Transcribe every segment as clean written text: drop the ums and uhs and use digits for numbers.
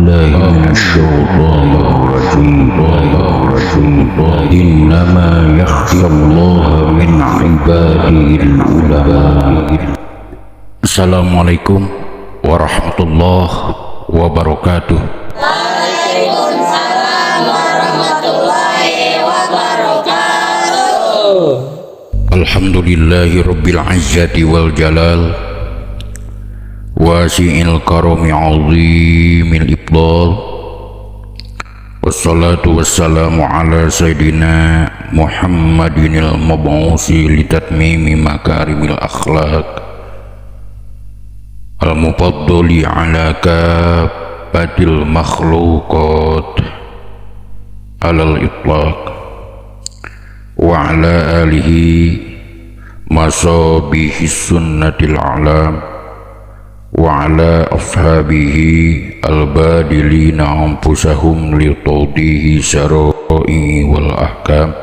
بالله من الشيطان الرجيم. إنما يخشى الله من عباده العلماء. Assalamualaikum warahmatullahi wabarakatuh. Waalaikumsalam warahmatullahi wabarakatuh. Alhamdulillahi rabbil izzati wal jalal, wasi'il karami, azimil ifdal. Wassalatu wassalamu ala sayyidina Muhammadinil mab'usi litatmimi makarimil akhlaq, al-mufaddali ala kafatil makhluqat alal itlaq, wa ala alihi masabihi sunnatil a'lam, wa ala ashabihi albadilina anfusahum li tawdihi syara'i wal ahkam,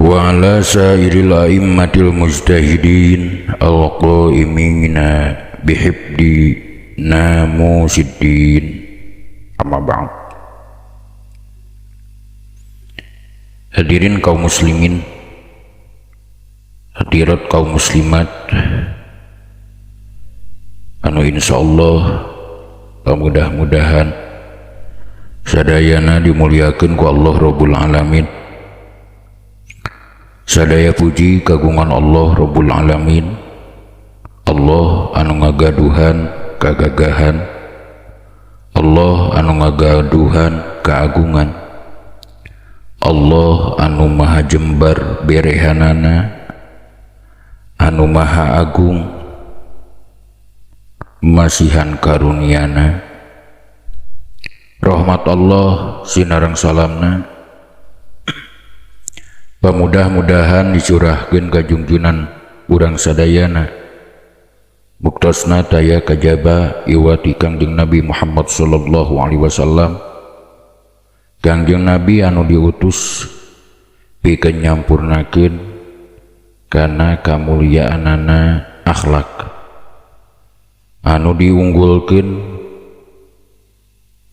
wa ala sairil a'immatil mujtahidin al-qa'imina bihibdi namusiddin. Amma ba'd. Hadirin kaum muslimin, hadirat kaum muslimat, anu insyaallah mudah-mudahan sadayana dimuliakeun ku Allah Rabbul Alamin. Sadaya puji kagungan Allah Rabbul Alamin, Allah anu ngagaduhan kagagahan, Allah anu ngagaduhan keagungan, Allah anu maha jembar berehanana, anu maha agung masihan karuniana. Rahmat Allah sinareng salamna pamudah-mudahan dicurahkeun ka jungjunan urang sadayana, buktosna taya kajaba iwati Kangjeng Nabi Muhammad sallallahu alaihi wasallam, Kangjeng Nabi anu diutus pikeun nyampurnakeun kana kamuliaanana akhlak, anu diunggulkeun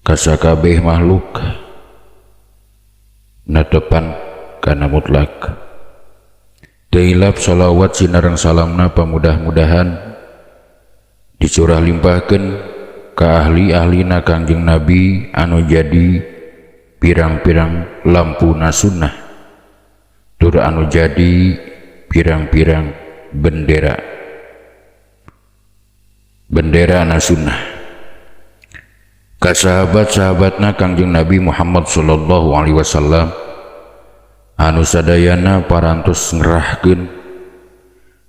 ka sakabeh makhluk netepan kana mutlak. Teu hilap shalawat sinareng salamna pamudah-mudahan dicurah limpahkeun ka ahli-ahlina Kangjeng Nabi anu jadi pirang-pirang lampuna sunnah, tur anu jadi pirang-pirang bendera bendera na sunnah, ka sahabat-sahabatna Kangjeng Nabi Muhammad sallallahu alaihi wasallam anu sadayana parantos ngerahkeun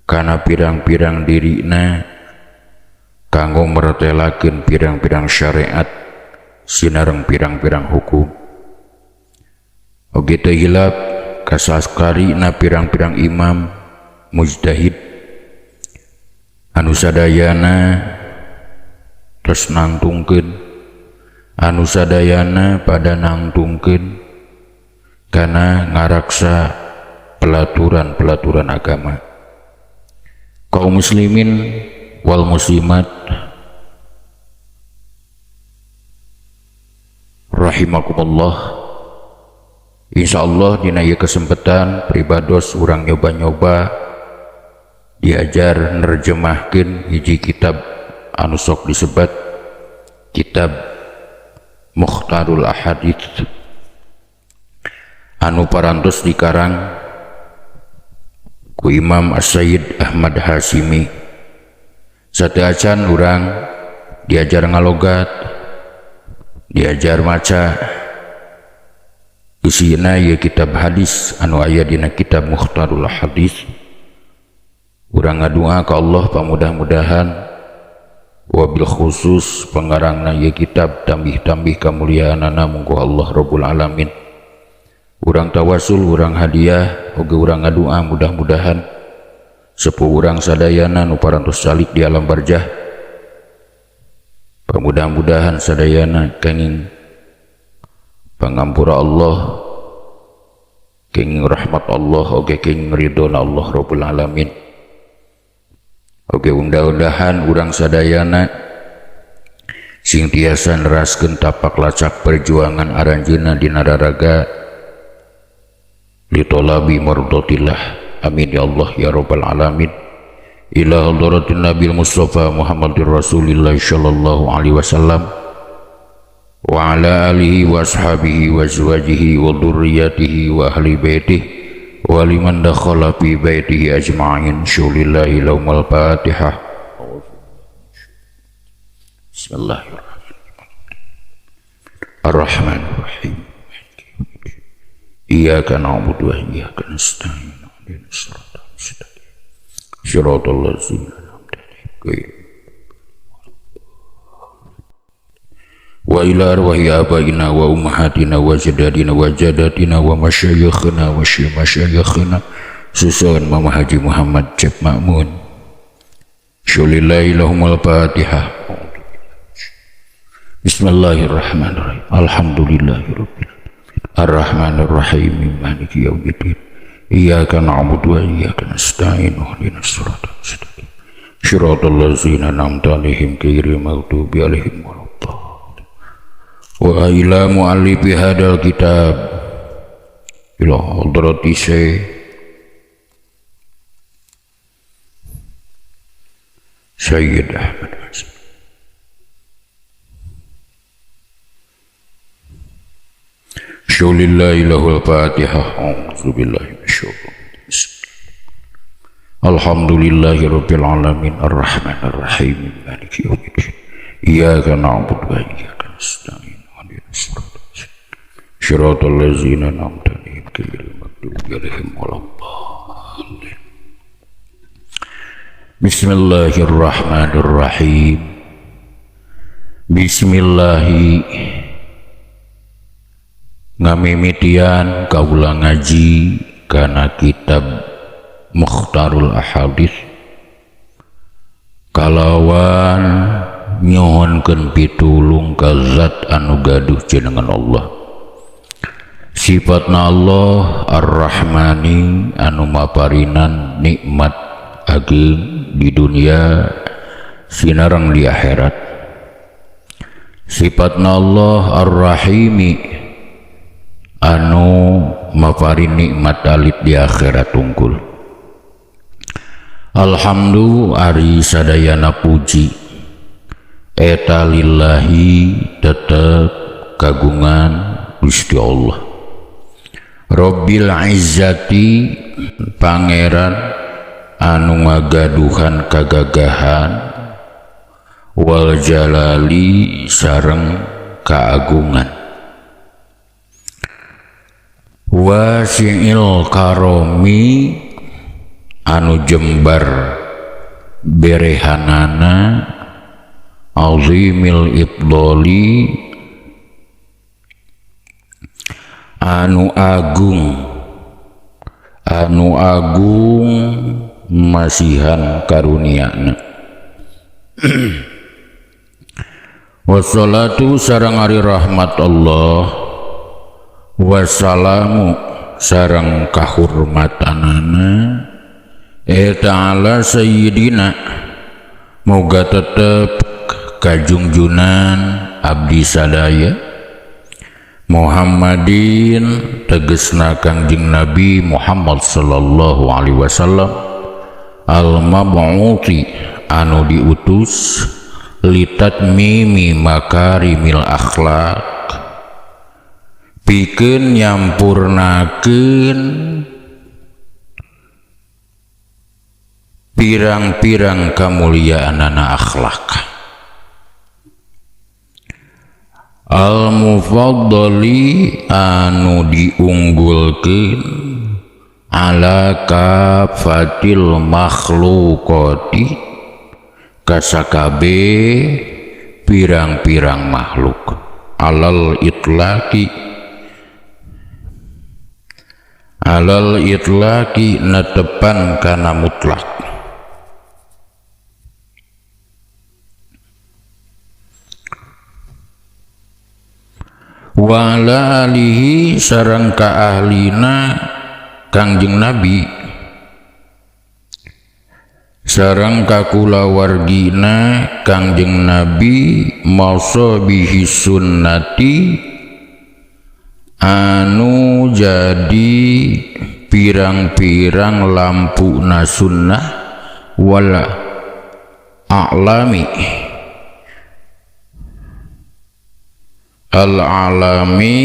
kana pirang-pirang dirina kanggo meretelakeun pirang-pirang syariat sinareng pirang-pirang hukum. Oge teu hilap ka sakarina pirang-pirang imam mujtahid anu sadayana terus nangtungkeun, anu sadayana pada nangtungkeun kana ngaraksa pelaturan-pelaturan agama. Kaum muslimin wal muslimat rahimakumullah. Insyaallah dina ieu kesempatan pribados urang nyoba-nyoba diajar nerjemahkeun hiji kitab anu sok disebat kitab Mukhtarul Ahadits anu parantos dikarang ku Imam As-Sayyid Ahmad Hasyimi. Sateuacan urang diajar ngalogat, diajar maca isina ieu kitab hadis anu aya dina kitab Mukhtarul Hadis. Urang ngadua ka Allah pamudah-mudahan wabil khusus pengarangna ieu kitab tambih-tambih kamuliaanana munggu Allah Rabbul Alamin. Urang tawasul, urang hadiah, oge urang ngadua mudah-mudahan sepuh urang sadayana nu parantos calik di alam barjah, pamudah-mudahan sadayana kenging pangampura Allah, kenging rahmat Allah, oge kenging ridhona Allah Rabbul Alamin. Oge undang-undahan urang sadayana Sing tiasa neraskeun tapak lacak perjuangan aranjeunna dina raraga litolabi mardatillah. Amin ya Allah ya rabbal alamin. Ila hadratin Nabil Mustafa Muhammadir Rasulillah sallallahu alaihi wasallam wa ala alihi wa ashabihi wa azwajihi wa dzurriyyatihi wa ahli baitihi wa liman dakhala fi baitihi ajma'in. Syulillahi lahumul Fatihah. Bismillahirrahmanirrahim. Ar-Rahmanir-Rahim. Iyyaka na'budu wa iyyaka nasta'in. Ihdinas siratal mustaqim. Siratal ladzina an'amta 'alaihim wa ila arwahi abaina wa ummahatina wa ajdadina wa jadatina wa masyayikhina wa masyayikhina susun Mama Haji Muhammad Cep Makmun. Syulillahi lahumul Fatihah. Bismillahirrahmanirrahim. Alhamdulillahirabbil alamin. Arrahmanirrahim. Maliki yaumiddin. Iyyaka na'budu wa iyyaka nasta'in. Ihdinas siratal mustaqim. Siratal ladzina an'amta 'alaihim ghairil maghdubi 'alaihim waladdallin. Wa ila mu'allifi hadal kitab ila hadrati Syekh Sayyid Ahmad Hasan. Syulillahi lahul Fatihah. A'udzu billahi minasyaitonir rajim. Alhamdulillahi rabbil alamin. Arrahmanir rahim. Maliki yaumiddin. Iyyaka na'budu wa iyyaka nasta'in. Ihdinas siratal mustaqim. Siratal ladzina an'amta 'alaihim ghairil maghdubi 'alaihim waladdallin. Bismillahirrahmanirrahim. Bismillahi ngamimitian kaula ngaji kana kitab Mukhtarul Ahadits kalawan nyuhunkeun pitulung ka zat anu gaduh jenengan Allah. Sifatna Allah Ar-Rahmani anu maparinan nikmat ageng di dunia sinareng di akhirat. Sifatna Allah Ar-Rahimi anu maparin nikmat alit di akhirat tungkul. Alhamdulillah ari sadayana puji eta lillahi tetep kagungan Gusti Allah Rabbil Izzati pangeran anu ngagaduhan kagagahan wal jalali sareng keagungan wasi'il karomi anu jembar berehanana azimil ibdoli anu agung masihan karuniana. Wassalatu sareng ari rahmat Allah wassalamu sareng kahurmatanana ta'ala sayyidina moga tetep kajungjunan abdi sadaya Muhammadin tegesna Kangjeng Nabi Muhammad sallallahu alaihi wasallam al-mab'uti anu diutus litatmimi makarimil akhlak pikeun nyampurnakeun pirang-pirang kamuliaanana akhlak al-mufaddali anu diunggulkeun ala kafatil makhluqati kasakabe pirang-pirang makhluk alal itlaqi netepan kana mutlak. Wa ala alihi sareng ka ahlina Kangjeng Nabi Sareng kakulawargina Kangjeng Nabi masabihi sunnati anu jadi pirang-pirang lampu sunnah wal a'lami al alami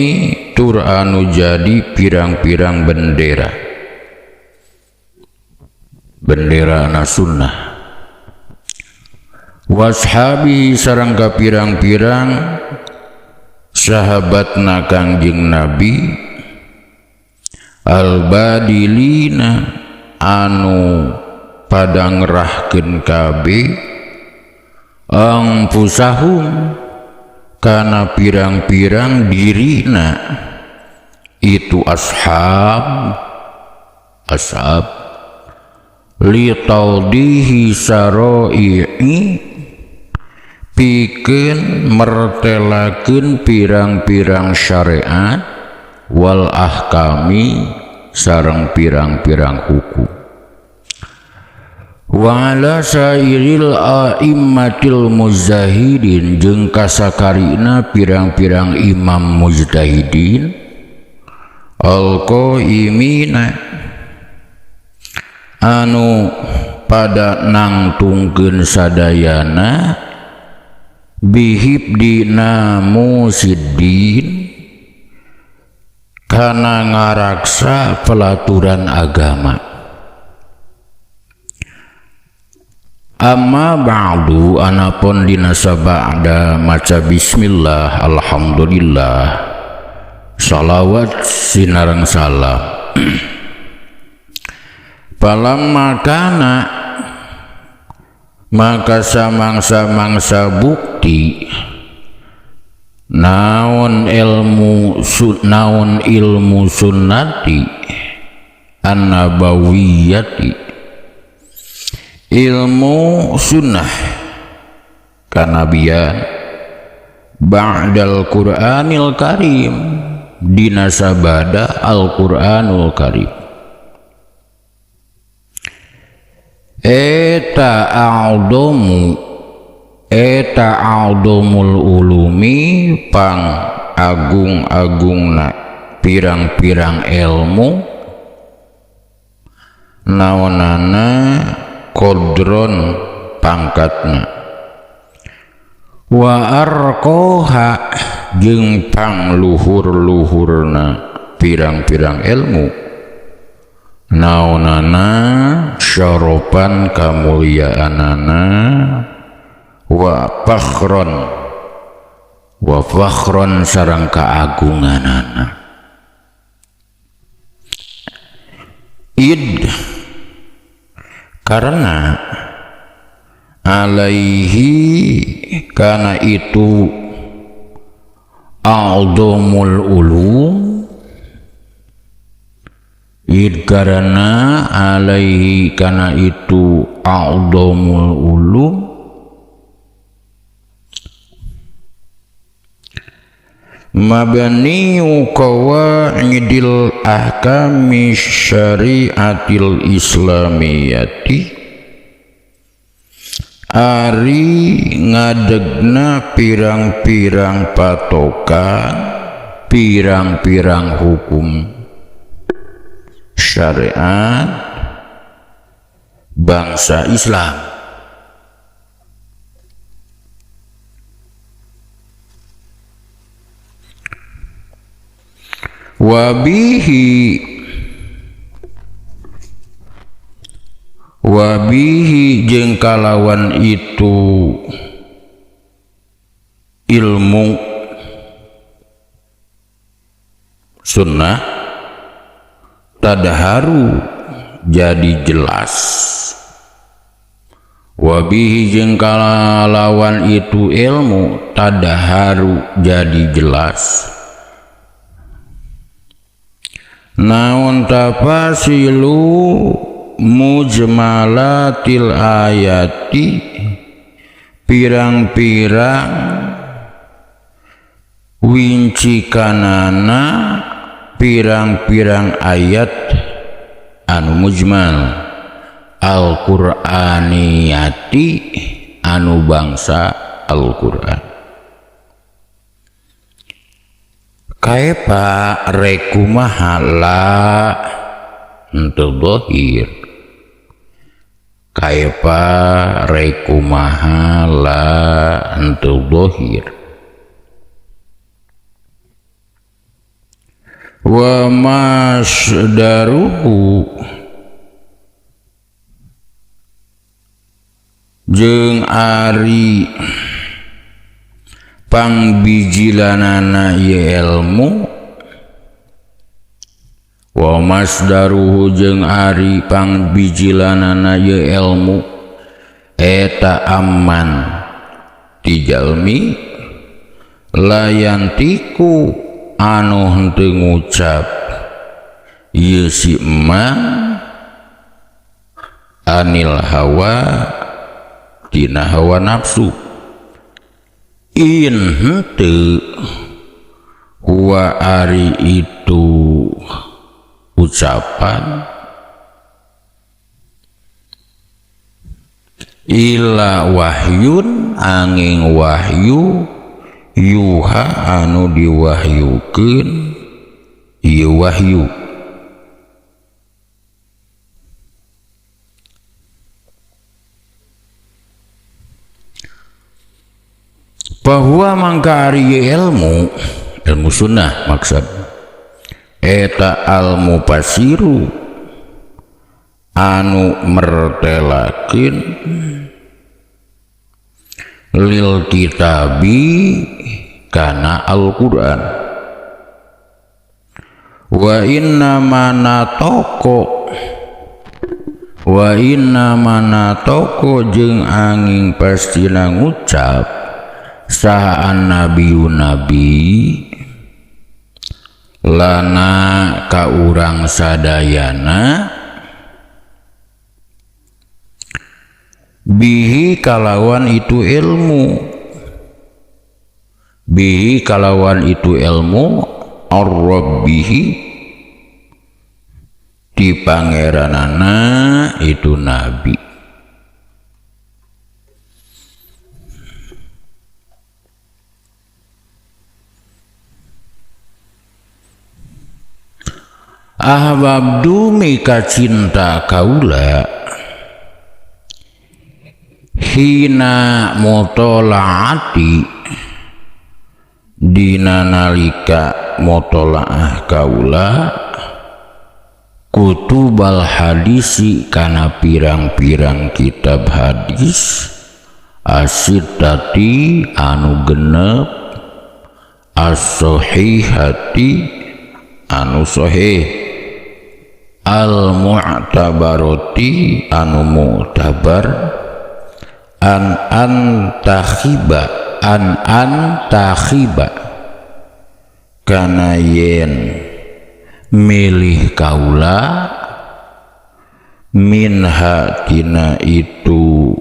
tur anu jadi pirang-pirang bendera bendera na sunnah washabi sareng ka pirang-pirang sahabatna Kangjeng Nabi albadilina anu pada ngerahkeun kabeh angfusahum kana pirang-pirang dirina itu ashab ashab li taudihi saroi'i pikeun mertelakeun pirang-pirang syariat wal ahkami sareng pirang-pirang hukum wa ala sairil a'immatil mujtahidin jeung kasakarina pirang-pirang imam mujtahidin alqaimina anu pada nangtungkeun sadayana bihibdina musiddin kana ngaraksa pelaturan agama. Amma ba'du anapun dina sabada maca bismillah alhamdulillah salawat sinareng salam. Palamma kana maka samangsa-mangsa bukti naon ilmu sunnati an-nabawiyati ilmu sunnah kanabian ba'dal Qur'anil Karim dina sabada Al-Qur'anul Karim eta a'dhamul ulumi pang agung-agungna pirang-pirang ilmu naonana kodron pangkatna wa arqoha jeung pang luhur-luhurna pirang-pirang ilmu naonana syarapan kamuliaanana wa fakhron sareng kaagunganana id karena alaihi karena itu a'dhamul ulum id karena alaihi karena itu a'dhamul ulum mabniu qawaidil ahkami syariatil islamiyati ari ngadegna pirang-pirang patokan pirang-pirang hukum syariat bangsa Islam. Wabihi jeung kalawan itu ilmu sunnah tadaharu jadi jelas. Wabihi jeung kalawan itu ilmu tadaharu jadi jelas. Naon tafasilu mujmalatil ayati pirang-pirang wincikanana pirang-pirang ayat anu mujmal Al-Qur'aniyati anu bangsa Al-Qur'an. Kaepa rekumaha la henteu zahir, kaepa rekumaha la henteu zahir. Wa masdaruhu jeung ari pangbijilanana ieu ilmu, wa masdaruhu jeung ari pangbijilanana ieu ilmu eta aman ti jalmi layantiku anu henteu ngucap ieu si emang anil hawa tina hawa nafsu in henteu huwa ari itu ucapan ila wahyun angin wahyu yuha anu diwahyukeun ieu wahyu. Bahwa mangka ari ilmu, ilmu sunnah maksud eta al-mufasiru anu mertelakeun lil kitabi kana Al-Qur'an. Wa inna manatoko, wa inna manatoko jeung angin pastina ngucap saha nabiyu nabi lana ka urang sadayana bihi kalawan itu ilmu, bihi kalawan itu ilmu ar-rabbihi di pangeranana itu nabi. Ahbabdu mika cinta kaula hina mutolaati dina nalika mutolaah kaula kutubal hadisi kana pirang-pirang kitab hadis asitati anu genep as-sahihati anu sahih al-mu'tabaroti anu mu'tabar an antakhiba an antakhiba kana yen milih kaula minha tina itu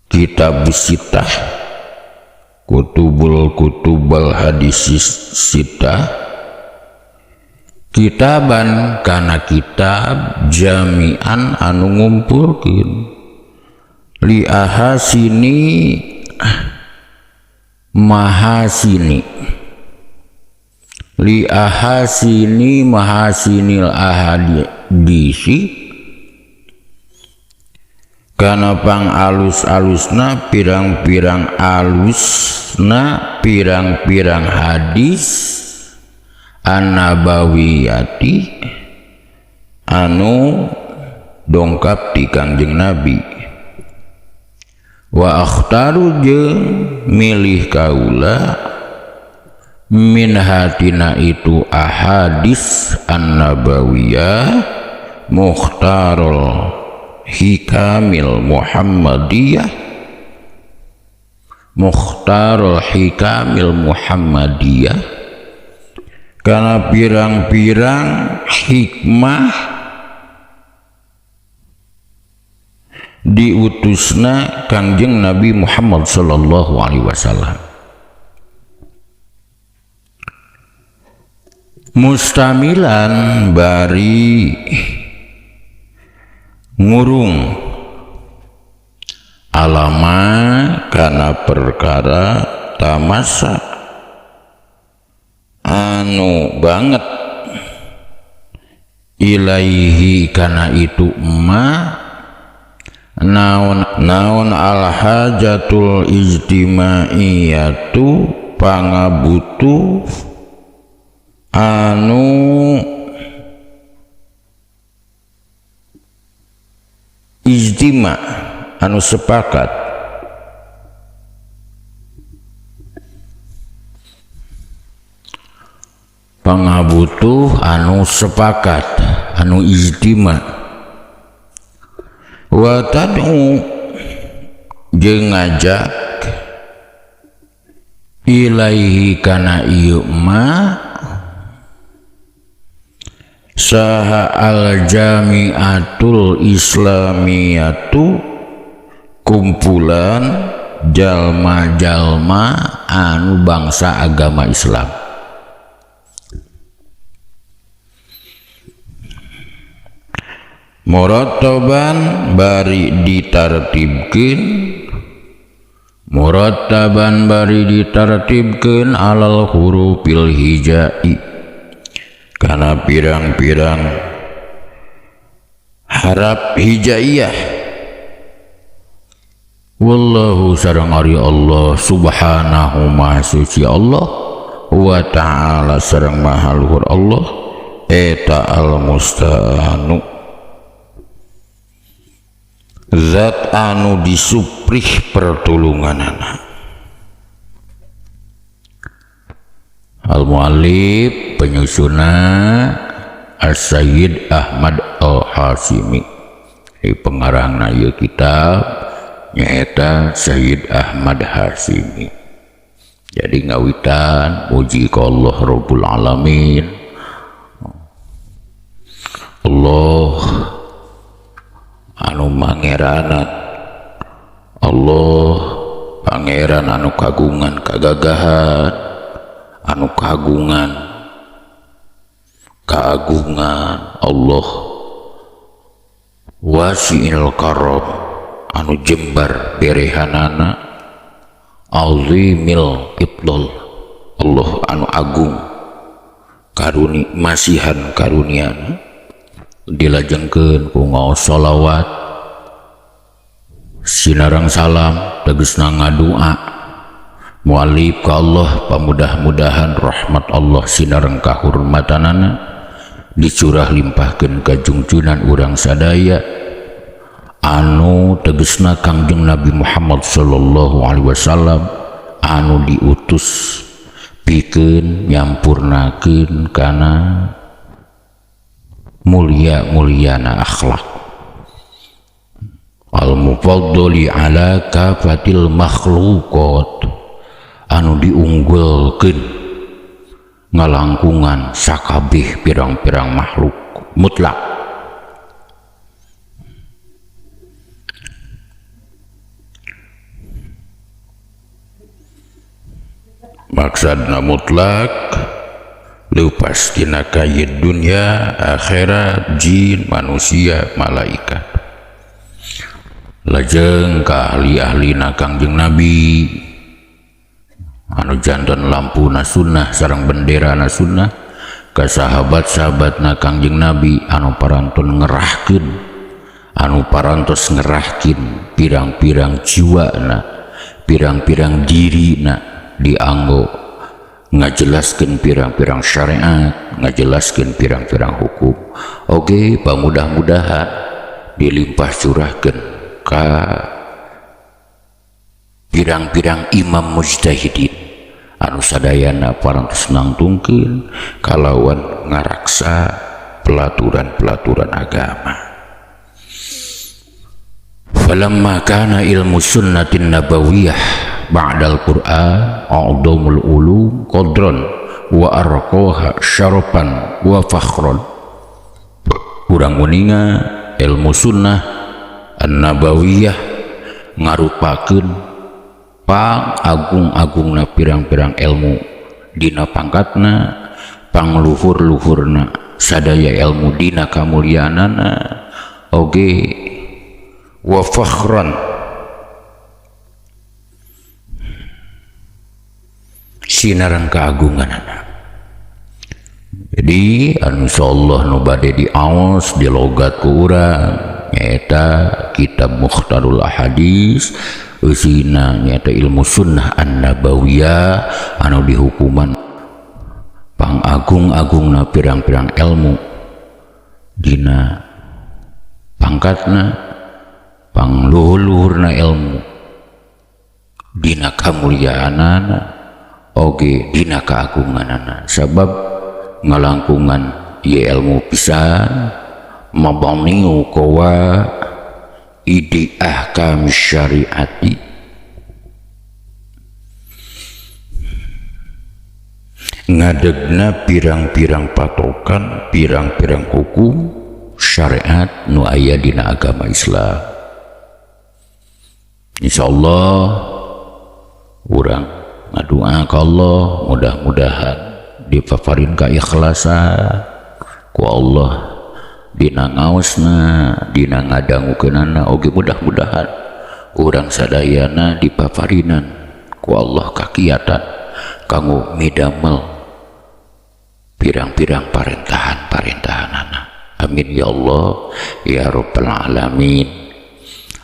kitab sitah kutubul kutubal hadis sitah kitaban kana kitab jami'an anu ngumpulkeun li ahasini mahasini li ahasini mahasinil ahadisi kana pang alus-alusna pirang-pirang alusna pirang-pirang hadis an-nabawiyati anu dongkap ti Kangjeng Nabi. Wa akhtaru jeung milih kaula min hatina itu ahadis an-nabawiyah mukhtarul hikamil muhammadiyah mukhtarul hikamil muhammadiyah kana pirang-pirang hikmah diutusna Kangjeng Nabi Muhammad sallallahu alaihi wasallam. Mustamilan bari Ngurung alama kana perkara tamasa anu banget ilaihi kana itu ma naon naon al hajatul ijtimaiyatu pangabutuh anu ijtima anu sepakat pangabutuh anu sepakat anu ijtima wa tad'u jeung ngajak ilaihi kana ieu ma saha al jami'atul islamiyatu kumpulan jalma-jalma anu bangsa agama Islam. Murattaban bari ditartibkeun, murattaban bari ditartibkeun alal hurufil hijai kana pirang-pirang harap hijaiyah. Wallahu sareng ari Allah subhanahu maha suci Allah wa ta'ala sareng maha luhur Allah eta al musta'anu zat anu disuprih pertulunganana. Al muallif penyusuna As-Sayyid Ahmad Al-Hasimi, pengarangna ieu kitab nyaeta Sayyid Ahmad Hasimi. Jadi ngawitan muji ka Allah Rabbul Alamin. Allah anu mangeranan, Allah pangeran anu kagungan kagagahan, anu kagungan keagungan, Allah wasi'il karam anu jembar berehanana, azimil ifdal Allah anu agung karuni masihan karuniana. Dilajengkeun ku ngaos sholawat sinareng salam tegesna ngadua mualif ka Allah pamudah-mudahan rahmat Allah sinareng kahurmatanana dicurah limpahkeun ka jungjunan urang sadaya anu tegesna Kangjeng Nabi Muhammad sallallahu alaihi wasallam anu diutus pikeun nyampurnakeun kana mulia-muliana akhlak al-mufaddali ala kafatil makhluqat anu diunggulkeun ngalangkungan sakabeh pirang-pirang makhluk mutlak. Maksudna mutlak leupas tina kayid dunya, akhirat, jin, manusia, malaikat. Lajeng ka ahli-ahlina Kangjeng Nabi anu janten lampuna sunnah sareng benderana sunnah, ka sahabat-sahabatna Kangjeng Nabi anu parantos ngerahkeun, anu parantos ngerahkeun pirang-pirang jiwana, pirang-pirang dirina dianggo ngajelaskeun pirang-pirang syariat, ngajelaskeun pirang-pirang hukum. Oke, pamudah-mudahan dilimpah curahkeun ka pirang-pirang imam mujtahidin anu sadayana parantos nangtungkeun kalawan ngaraksa pelaturan-pelaturan agama. Falamma kana ilmu sunnatin nabawiyah ba'dal Qur'an a'dhamul ulum qadran wa arqaha syarafan wa fakhran. Urang uninga ilmu sunnah an-nabawiyah ngarupakeun pang agung-agungna pirang-pirang ilmu dina pangkatna, pangluhur-luhurna sadaya ilmu dina kamulianana, oge Wa fakhran sinarang keagunganana. Jadi anu insyaallah nu bade diaos di logat ku urang nyaeta kitab Mukhtarul Ahadis eusina nyaeta ilmu sunnah an-nabawiyah anu dihukuman pangagung-agungna pirang-pirang ilmu dina pangkatna pangluhur-luhurna ilmu dina kamuliaanana oge dina keagunganana sabab ngalangkungan ieu ilmu pisan mabaniu qawa idi ahkam syariati ngadegna pirang-pirang patokan pirang-pirang hukum syariat nu aya dina agama Islam. Insyaallah urang ngadua ka Allah mudah-mudahan dipaparin kaikhlasan ku Allah dina ngaosna dina ngadangukeunana oge mudah-mudahan urang sadayana dipaparinan ku Allah kakiatan kanggo midamel pirang-pirang parentahan-parentahanana. Amin ya Allah ya rabbal alamin.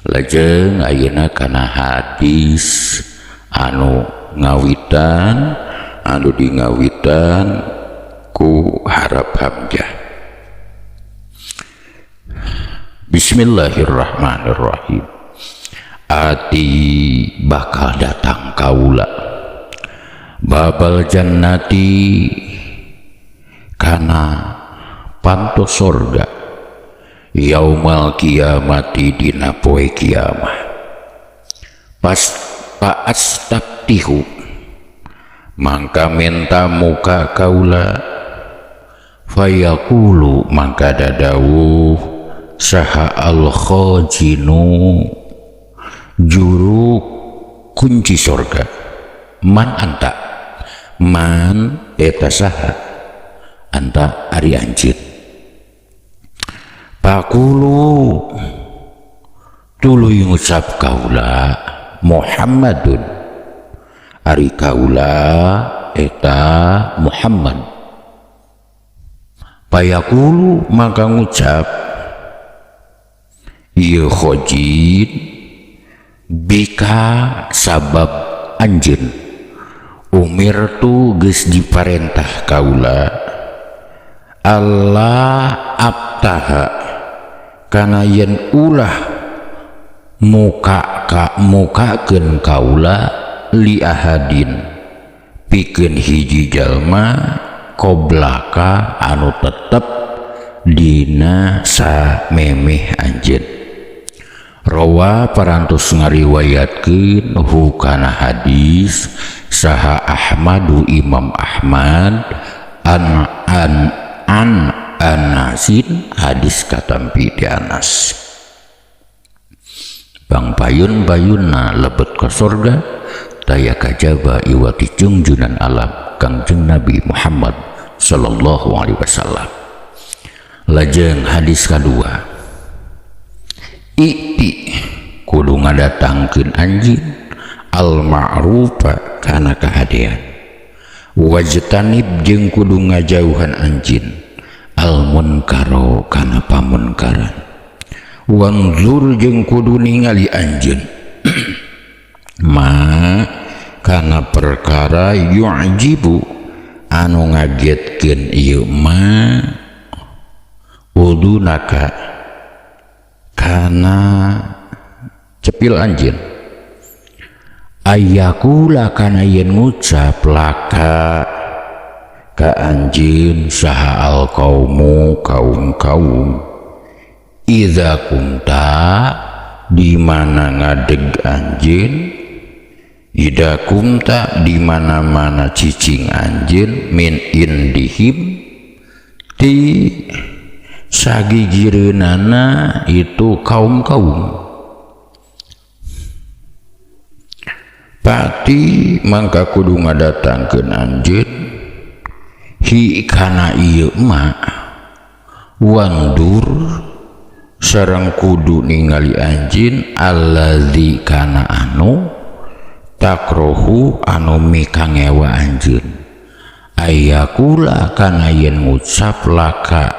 Lajeng ayeuna kana hadis anu ngawitan anu di ngawitan ku harap hamzah. Bismillahirrahmanirrahim. Ati bakal datang kaula babal jannati kana panto sorga yaumal kiamati dina poe kiamah. Pas paastabtihu mangka menta muka kaula fayaqulu mangka dadawuh saha al khajinu juru kunci sorga man anta man eta saha anta ari anjeun pakulu tuluy ngucap kaula Muhammadun ari kaula eta Muhammad. Payaqulu maka ngucap ieu khojin bika sabab anjeun umirtu geus diparentah kaula Allah abtaha kana yen ulah muka ka mukakeun kaula li ahadin pikeun hiji jalma qoblaka anu tetep dina samemeh anjeun. Rawa parantos ngariwayatkeun hu kana hadis saha Ahmadu Imam Ahmad an an an Anasin hadis katampi ti Anas. Bang payun-payunna lebet ka sorga taya kajaba iwati jungjunan alam Kangjeng Nabi Muhammad sallallahu alaihi wasallam. Lajeng hadis kadua ikti kudu ngadatangkeun anjeun al ma'rufa kana kahadean wajtanib jeung kudu ngajauhan anjeun al munkaro kana pamunkaran wanzur jeung kudu ningali anjeun ma kana perkara yu'jibu anu ngagetkeun ieu ma udunaka kana cepil anjeun ayakula kana yen ngucap laka ka anjeun saha al kaumu kaum-kaum idza kunta di mana ngadeg anjeun idza kunta di mana-mana cicing anjeun min indihim ti sagigireunana itu kaum-kaum pati mangka kudu ngadatangkeun anjeun hi kana ieu ma wandur Sareng kudu ningali anjeun allazi kana anu takrohu anu mikangewa anjeun ayakula kana yen ngucap laka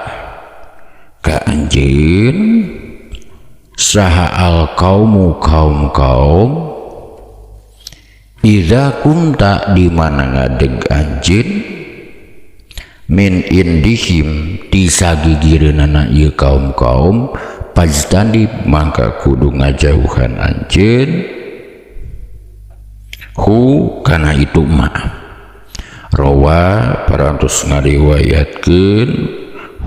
ka anjeun saha al kaumu kaum-kaum idza kunta di mana ngadeg anjeun min indihim ti sagigireunana ieu kaum-kaum pajtani mangka kudu ngajauhan anjeun hu kana itu ma rawa parantos ngariwayatkeun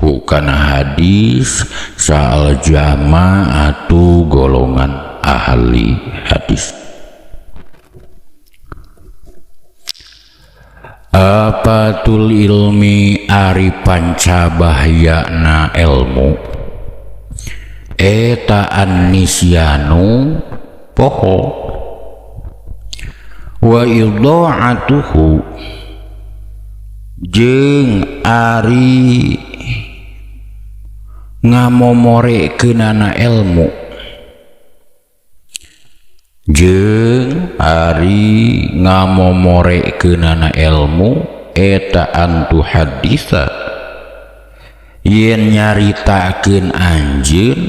hu kana hadis saal jamaatu golongan ahli hadis. Apatul ilmi ari pancabahyana ilmu eta annisyanu poho wa idha'atuhu jeung ari ngamomorekeunana ilmu jeung ari ngamomorekeunana ilmu eta antu hadisa yen nyaritakeun anjeun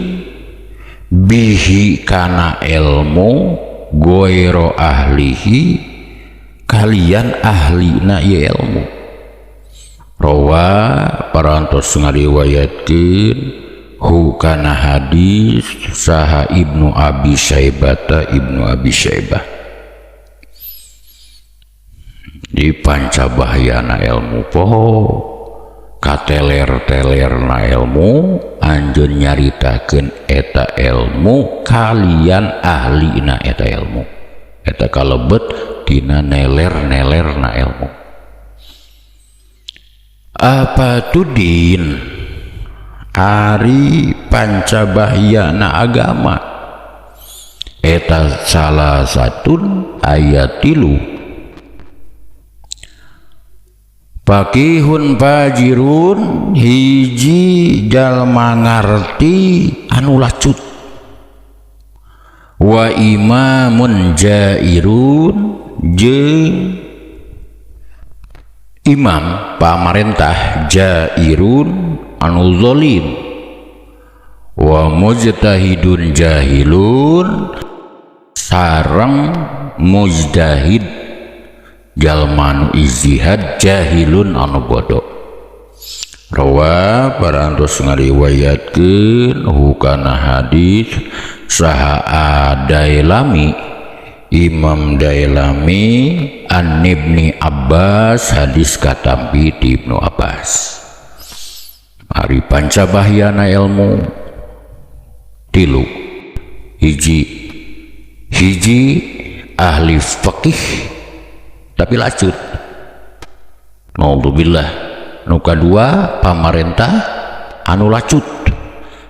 bihi kana ilmu goiro ahlihi kalian ahlina ieu ilmu. Rawa parantos ngariwayatkeun hu kana hadis saha Ibnu Abi Syaibah Ibnu Abi Syaibah. Di pancabahyana ilmu poho kateler-telerna ilmu anjeun nyaritakeun eta ilmu kalian ahlina eta ilmu eta kalebet dina neler-nelerna ilmu. Apa tudin ari pancabahyana agama eta salah satun ayat 3 fakihun fajirun hiji jalma ngarti anu lacut wa imamun jairun jeung imam pamarentah jairun anu zalim wa mujtahidun jahilun sareng mujtahid jalma nu ijtihad jahilun anu bodoh. Rawa parantos ngariwayatkeun hukana hadis saha Dailami Imam Dailami an Ibni Abbas hadis katampi ti Ibnu Abbas. Ari pancabahyana ilmu 3 hiji hiji ahli faqih tapi lacut naudzubillah, nu kadua pamarentah anu lacut,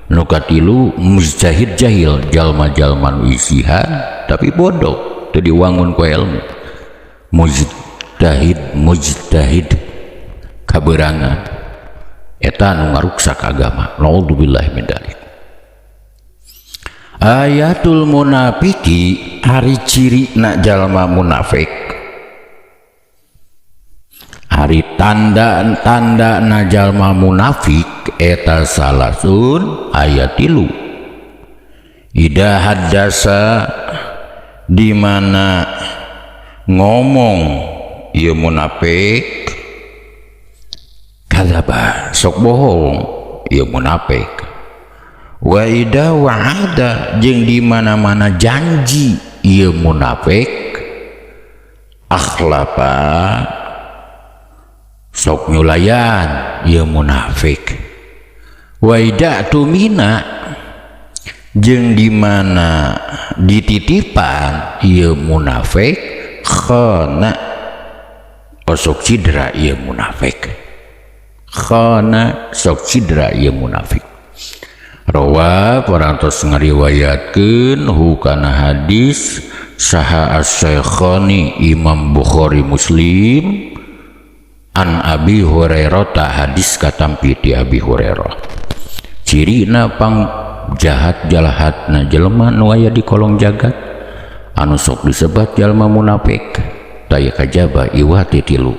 nu katilu mujtahid jahil jalma-jalma nu ijtihad tapi bodoh teu diwangun ku ilmu mujtahid mujtahid kaberangan eta anu ngaruksak agama naudzubillah min dzalik. Ayatul munafiki ari ciri na jalma munafik ari tanda-tanda na jalma munafik eta salasun ayat 3 ida haddasa di mana ngomong ieu munafik kadzaba sok bohong ieu munafik wa ida wa'ada jeung di mana-mana janji ieu munafik akhlafa sok nyulayan ieu munafik wa ida tumina jeung di mana dititipan ieu munafik khana sok cidra ieu munafik khana sok cidra ieu munafik. Rawa parantos ngariwayatkeun hukana hadis saha Asy-Syaikhaini Imam Bukhari Muslim an Abi Hurairah ta hadis katampi ti Abi Hurairah. Cirina pang jahat jalahatna jelema nu aya di kolong jagat anu sok disebat jalma munafik taya kajaba iwati tilu.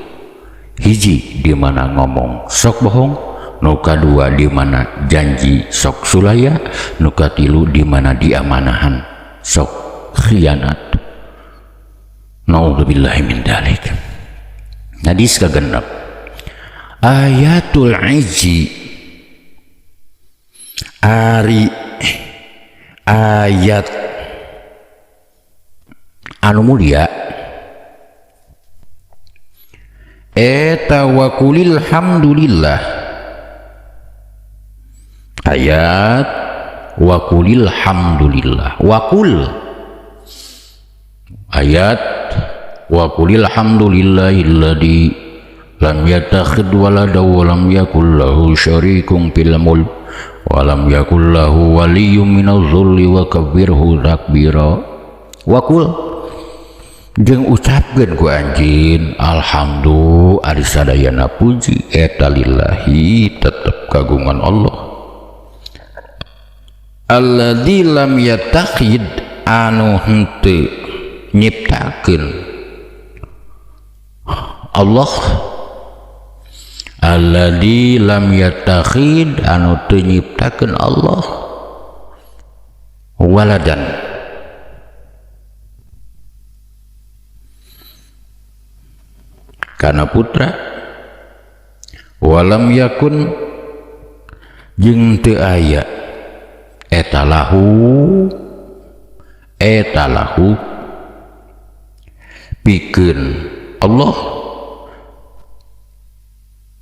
Hiji di mana ngomong sok bohong, nu kadua di mana janji sok sulaya, nu katilu di mana diamanahan sok khianat. Naudzubillahi min dzalik. Hadis kagenep, ayatul izzi ari ayat anu mulia eta waqulil hamdulillah. Ayat waqulil hamdulillah, waqul ayat waqulil hamdulillahilladzi lam yattakhidh walada wa lam yakul lahu syarikun fil mulk wa lam yakul lahu waliyyun minadh dhulli wa kabbirhu takbira. Waqul jeung ucapkeun ku anjeun alhamdu ari sadayana puji eta lillahi tetep kagungan Allah, alladzi lam yattakhid anu henteu nyiptakeun Allah, alladzi lam yattakhid anu teu nyiptakeun Allah waladan kana putra, walam yakun jeung teu aya eta lahu pikeun Allah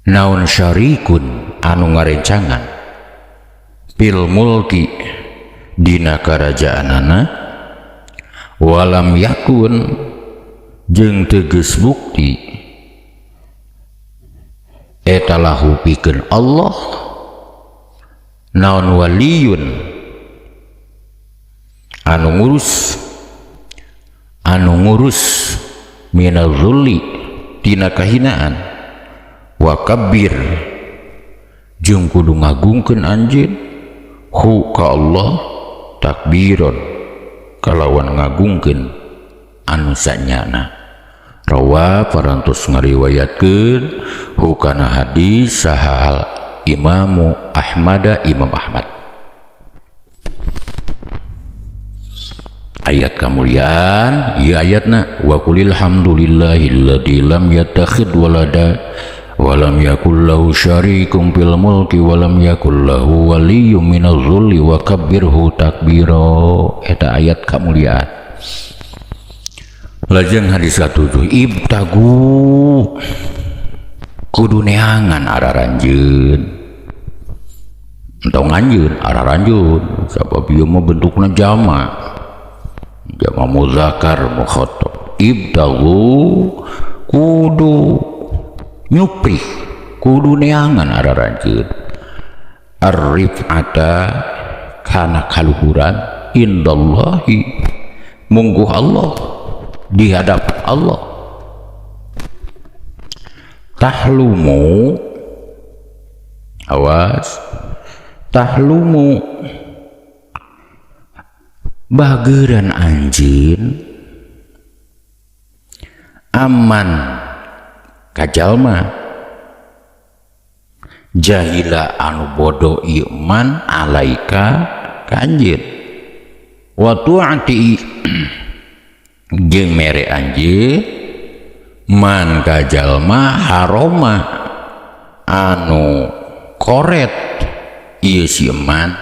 naon syarikun anu ngarencangan fil mulki dina karajaanana, walam yakun jeung teu geus bukti eta lahu pikeun Allah naon waliyun anu ngurus minaz zulli tina kahinaan, wa kabbir jeung kudu ngagungkeun anjeun hu ka Allah takbiron kalawan ngagungkeun anu sanyana. Rawa parantos ngariwayatkeun hu kana hadis saha Imamu Ahmada Imam Ahmad. Ayat kemuliaan ieu ayatna wa qulil hamdulillahilladzi lam yattakhidh walada wa lam yakul lahu syarikun fil mulki wa lam yakul lahu waliyyun minadh dhulli wa kabbirhu takbira. Eta ayat kemuliaan. Lajeng hadis katujuh, ibtagu kudu neangan araranjeun, entong anjeun araranjeun sabab ieu mah bentukna jama, jama muzakkar mukhatab. Ibtagu kudu nyuprih, kudu neangan araranjeun arifata kana kaluhuran indallahi mungguh Allah di hadapan Allah. Tahlumu, awas, tahlumu bageran anjeun aman kajalma jahila anu bodoh iman alaika ka anjeun wa tu'ati jeung mere anjeun man kajalma haroma anu koret ieu si eman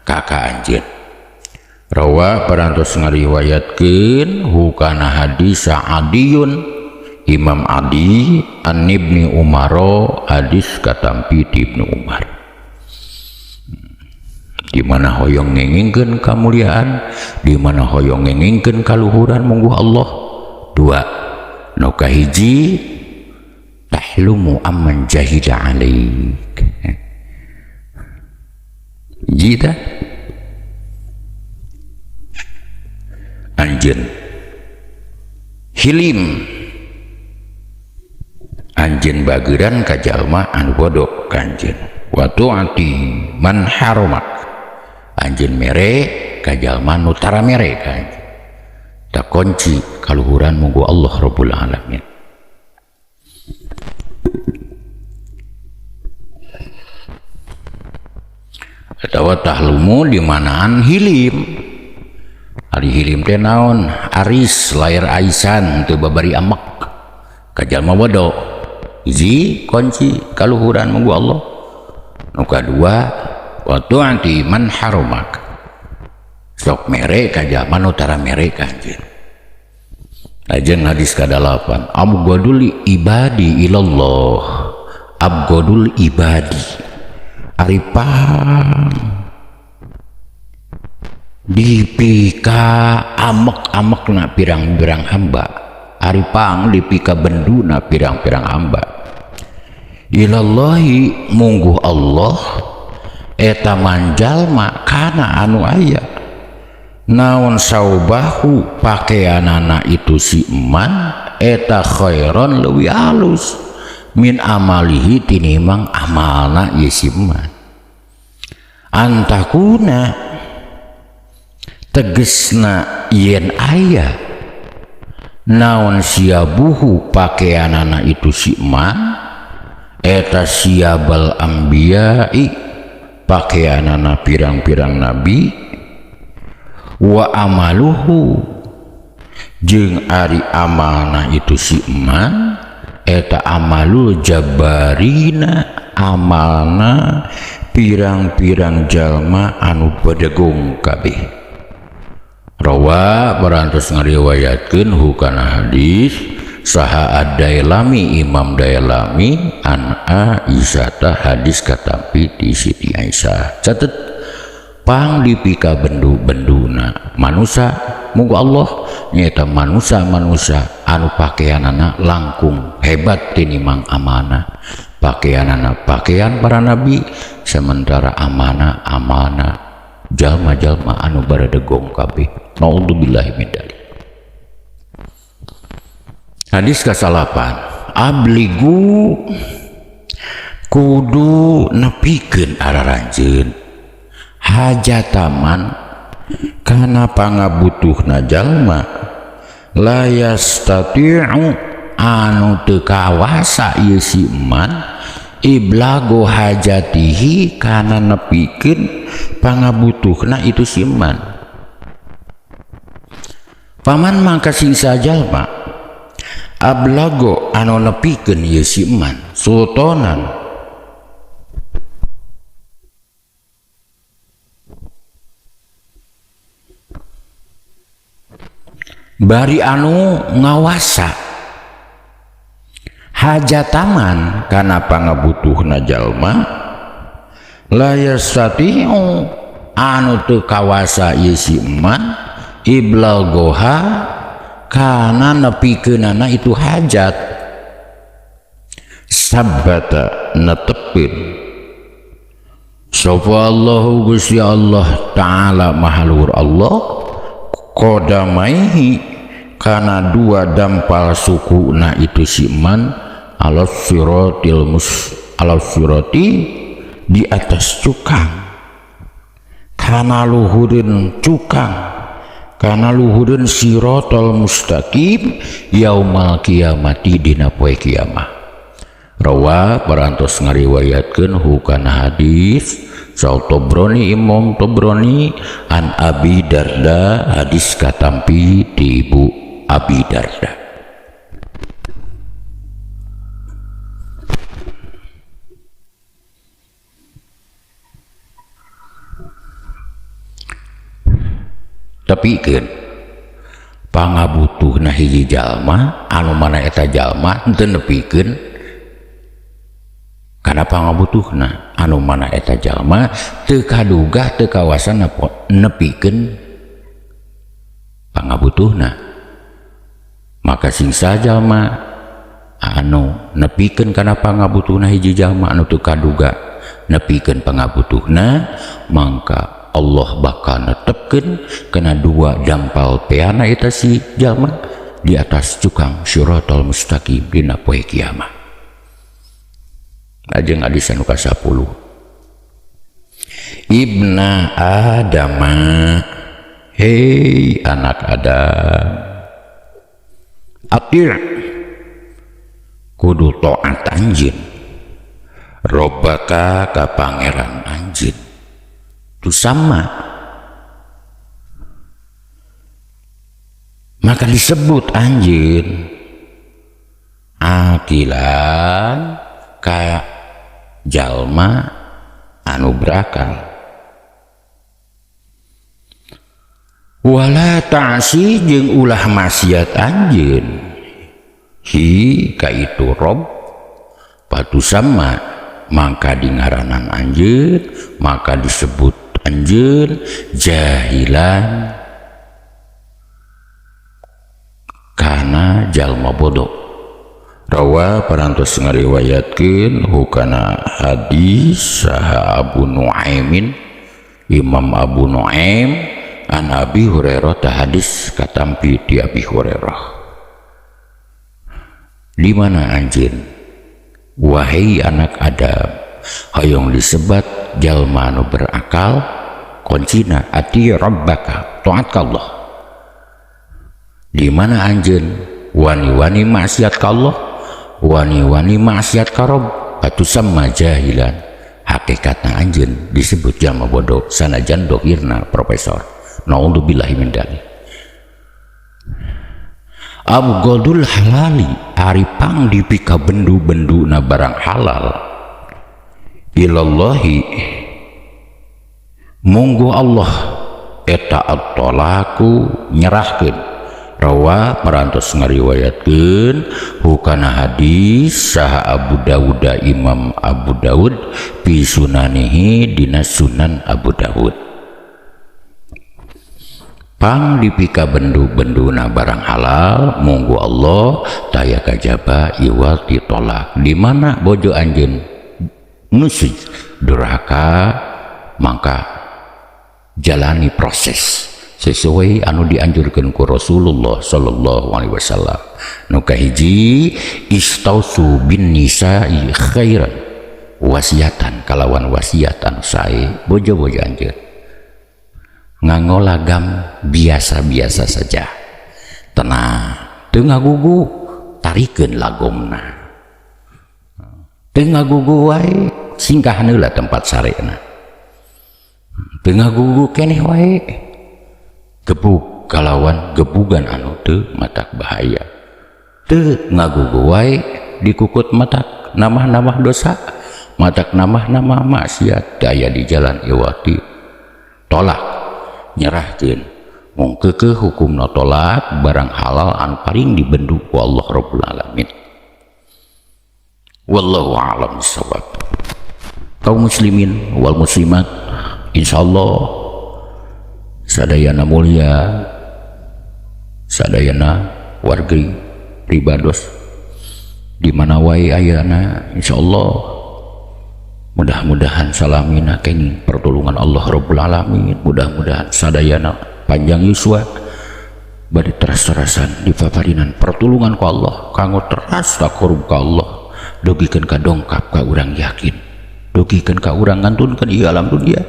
ka anjeun. Rawa parantos ngariwayatkeun hukana hadis Adiyun Imam Adi an Ibni Umaro hadis katampi ti Ibnu Umar. Di mana hoyong ngengingkeun kamuliaan, di mana hoyong ngengingkeun kaluhuran mungguh Allah. Dua, nu kahiji tahlumu amman jahila alaik. Hiji tah anjeun hilim, anjeun bageran ka jalma anu bodoh ka anjeun. Wa tu'ati man haramak, Anjeun mere ka jalma nu tara mere ka anjeun. Tak kunci kaluhuran munggu Allah Rabbul Alamin. Atawa tahlumu di manaan hilim. Ari hilim teh naon? Aris layar aisan teu babari amek ka jalma bodoh. Hiji kunci kaluhuran munggu Allah. Nu kadua wa tu'ti man harumak. Sok mere ka jalma nu tara mere ka anjeun. Lajeng hadis ka-8, abghadul ibadi ilallah. Abghadul ibadi ari pang dipika amek-amekna pirang-pirang hamba, ari pang dipika benduna pirang-pirang hamba. Ilallahi mungguh Allah eta manjalma kana anu aya naon saubahu pakaianana itu si eman eta khairon leuwih alus min amalihi tinimang amalna ieu si eman. Antakuna tegesna yen aya naon siabuhu pakaianana itu si eman eta siabal anbiya'i pakaianana pirang-pirang nabi wa amaluhu jeung ari amalna itu si eman eta amalul jabarina amalna pirang-pirang jalma anu bedegong kabeh. Rawa parantos ngariwayatkeun hukana hadis saha ad-Dailami Imam Dailami an Aisyah hadis katampi ti Siti Aisyah. Catet pang dipika bendu-benduna manusa muga Allah nyaeta manusa-manusa anu pakaianana langkung hebat tinimang amanah. Pakaianana pakaian para nabi sementara amanah amanah jalma-jalma anu baradegong kabeh. Naudzubillahi min dzalik. Hadis kasalapan, abligu kudu nepikeun araranjeun hajataman kana pangabutuhna jalma la yastati'u anu teu kawasa ieu si eman iblago hajatihi kana nepikeun pangabutuhna itu si eman. Paman mangka sing sajalma ablago anu nepikeun ieu si eman sultanan bari anu ngawasa hajataman kana pangabutuhna jalma la yastati'u anu teu kawasa ieu si eman iblagoha kana nepikeunana itu hajat. Sabbata netepin sapa Allahu Gusti Allah Ta'ala Maha Luhur Allah qadamaihi kana dua dampal sukuna itu si man alas siratil mus alas sirati di atas cukang kana luhureun cukang kana luhureun siratal mustaqim yaumal kiamati dina poe kiamah. Rawa parantos ngariwayatkeun hukana hadis Saul Tobroni Imam Tobroni an Abi Darda hadis katampi ti Ibu Abi Darda. Tepikeun pangabutuhna hiji jalma anu mana eta jalma henteu nepikeun kana pangabutuhna anu mana eta jalma teu kaduga teu kawasa nepikeun pangabutuhna, maka sing sajalma anu nepikeun kana pangabutuhna hiji jalma anu teu kaduga nepikeun pangabutuhna mangka Allah bakal netepkeun kana dua dampal peana eta si jalma di atas cukang siratal mustaqim dina poe kiamat. Lajeng hadis anu ka-10, Ibna Adama, hei anak Adam, atir kudu taat anjeun robbaka ka pangeran anjeun tu sama, maka disebut anjeun akilan ka jalma anu berakal. Wala ta'si jeung ulah maksiat anjeun hi ka itu rob patu sama, maka dingaranan anjeun, maka disebut anjeun jahilan kana jalma bodoh. Rawa parantos ngariwayatkeun hukana hadis saha Abu Nuaimin, Imam Abu Nuaim an Abi Hurairah ta hadis katampi ti Abi Hurairah. Di mana anjeun wahai anak Adam hoyong disebat jalma anu berakal, kuncina ati rabbaka, taat ka Allah. Di mana anjeun wani-wani maksiat ka Allah, wani-wani maksiat ka Rabb, atuh sama jahilan, hakikatna anjeun disebut jalma bodoh sanajan dohirna profesor. Naudzubillahi min dzalik. Abghadul halali ari pang dipika bendu-benduna barang halal ilallahi munggu Allah eta at-talaku nyerahkeun. Rawa parantos ngariwayatkeun hukana hadis saha Abu Dawud, Imam Abu Dawud fi sunanihi dina Sunan Abu Dawud. Pang dipika bendu-benduna barang halal munggu Allah taya kajaba iwal ditolak. Di mana bojo anjeun nusuj durhaka, maka jalani proses sesuai anu dianjurkan ku Rasulullah sallallahu alaihi wasallam. Nu kahiji istausu bin nisa'i khairan, wasiatan kalawan wasiatan sae bojo-bojo anjeun nganggo lagam biasa-biasa saja, tenang, teu ngagugu tarikeun lagomna, teu ngagugu wae singkah heula tempat sarena, teu ngagugu keneh wae gebug kalawan gebugan anu teu matak bahaya, teu ngagugu wae dikukut matak namah-namah dosa, matak namah-namah maksiat, daya di jalan iwati tolak nyerahkeun mung keukeuh hukumna tolak barang halal anu paling dibendu ku Allah Rabbul Alamin. Wallahu a'lam bissawab. Kaum muslimin wal muslimat, insyaallah sadayana mulia, sadayana wargi pribados di mana wae ayana, insyaallah mudah-mudahan salamina kenging pertolongan Allah Rabbul Alamin. Mudah-mudahan sadayana panjang yuswa bari teras-terasan dipaparinan pertolongan ku Allah kanggo teras takarub ka Allah, dugikeun ka dongkap ka urang yakin, dugikeun ka urang ngantunkeun ieu alam dunia,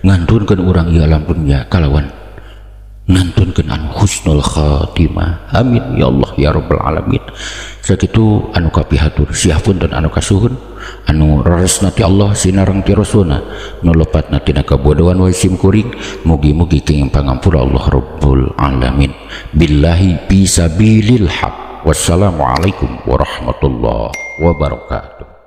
ngantunkeun urang ieu alam dunia kalawan ngantunkeun anu husnul khatimah. Amin ya Allah ya Rabbal Alamin. Sakitu anu kapihatur siapun dan anu kasuhun anu raresna ti Allah sinareng ti Rasulna nu lepatna tina kabodohan wae sim kuring, mugi-mugi kenging pangampura Allah Rabbul Alamin. Billahi fisabilil haq. Wassalamualaikum warahmatullahi wabarakatuh.